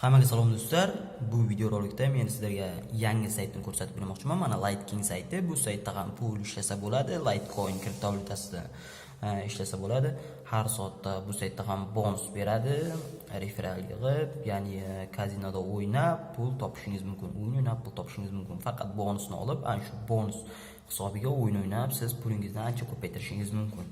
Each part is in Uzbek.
Hammaga salom, do'stlar. Bu videorolikda men sizlarga yangi saytni ko'rsatib bermoqchiman. Mana, Liteking sayti. Bu saytda ham pul ishlasa bo'ladi. Litecoin kriptovalyutasida ishlasa bo'ladi. Har soatda bu saytda ham bonus beradi. Referral yig'ib, ya'ni kazinoda o'ynab pul topishingiz mumkin. O'yin o'ynab pul topishingiz mumkin. Faqat bonusni olib, ana shu bonus hisobiga o'yin o'ynab siz pulingizni ancha ko'paytirishingiz mumkin.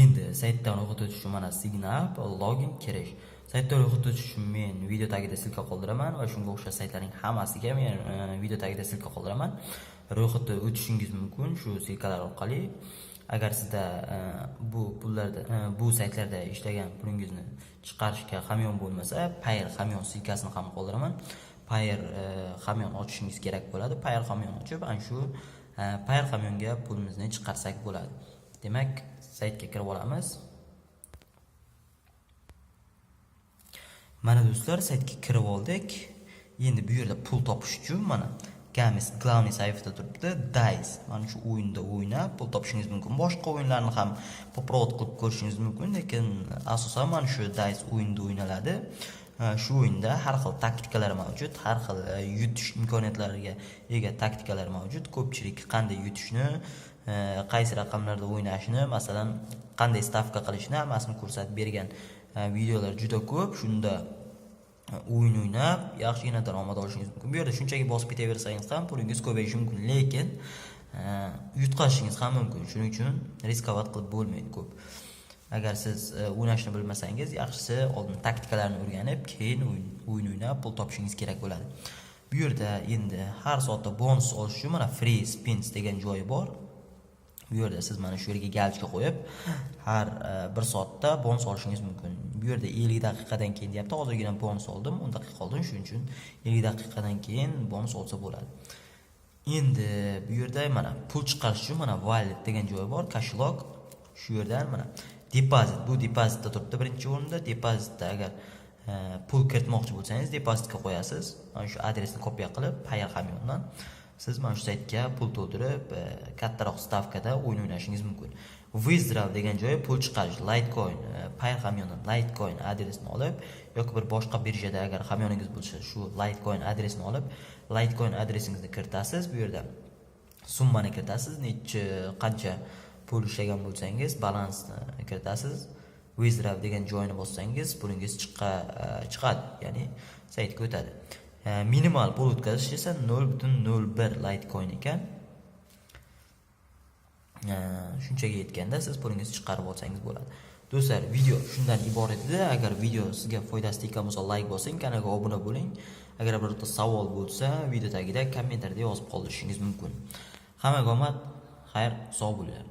Endi saytdan ro'yxatdan o'tish uchun mana sign up, login, kirish. Saytda ro'yxatdan o'tish uchun men video tagida ссылка qoldiraman va shunga o'xshash saytlarning hammasiga men video tagida ссылка qoldiraman. Ro'yxatdan o'tishingiz mumkin shu ссылка lar orqali. Agar sizda bu pullarda bu saytlarda ishlagan pulingizni chiqarishga hamyon bo'lmasa, Payeer hamyon ссылка sini ham qoldiraman. Payeer hamyon ochishingiz kerak bo'ladi. Payeer hamyon ochib, ana shu Payeer hamyonga pulimizni chiqarsak bo'ladi. Demak, saytga kirib olamiz. Mana, do'stlar, saytga kirib oldik. Endi bu yerda pul topish uchun mana Games главный saytida turibdi. Dice. Mana shu o'yinda o'ynab pul topishingiz mumkin. Boshqa o'yinlarni ham попробовать qilib ko'rishingiz mumkin, lekin asosan mana shu Dice o'yinda o'ynaladi. Shu o'yinda har xil taktikalar mavjud, har xil yutish imkoniyatlariga ega taktikalar mavjud. Ko'pchilik qanday yutishni, qaysi raqamlarda o'ynashni, masalan, qanday stavka qilishni, hammasini ko'rsatib bergan videolar juda ko'p. Shunda o'yin o'ynab yaxshigina daromad olishingiz mumkin. Bu yerda shunchaki bosib ketaversangiz ham pulingiz ko'payishi mumkin, lekin yutqazishingiz ham mumkin. Shuning uchun рисковать qilib bo'lmaydi ko'p. Agar siz o'ynashni bilmasangiz, yaxshisi oldin taktikalarni o'rganib, keyin o'yin o'ynab pul topishingiz kerak bo'ladi. Bu yerda endi har soatda bonus olish uchun mana free spins degan joyi bor. Bu yerda siz mana shu yerga галочка qo'yib, har bir soatda bonus olishingiz mumkin. Bu yerda 50 daqiqadan keyin deyapti. Hozirgina bonus oldim, 10 daqiqa oldin, shuning uchun 50 daqiqadan keyin bonus olsa bo'ladi. Endi bu yerda mana pul chiqarish uchun mana wallet degan joyi bor, кошелек. Shu yerdan mana depozit, bu depozitda turibdi birinchi o'rinda. Depozitda agar pul kiritmoqchi bo'lsangiz, depozitga qo'yasiz. Mana shu adresni kopiya qilib, Payeer hamyondan siz mana shu saytga pul to'ldirib, kattaroq stavkada o'yin o'ynashingiz mumkin. Withdraw degan joyi pul chiqarish, Litecoin, Payeer hamyondan Litecoin adresini olib yoki bir boshqa birjada agar hamyoningiz bo'lsa, shu Litecoin adresini olib, Litecoin adresingizni kiritasiz. Bu yerda summani kiritasiz, necha, qancha pul ishlagan bo'lsangiz, balansni kiritasiz. Withdraw degan joyini bossangiz, pulingiz chiqadi, ya'ni saytga o'tadi. Minimal pul o'tkazish esa 0.01 Litecoin ekan. Shunchaga yetganda siz pulingizni chiqarib olsangiz bo'ladi. Do'stlar, video shundan iborat edi. Agar video sizga foydasi tekkan bo'lsa, layk bosing, kanalga obuna bo'ling. Agar birorta savol bo'lsa, video tagida kommentariyada yozib qoldirishingiz mumkin. Hammaga omad, xayr, sog' bo'linglar.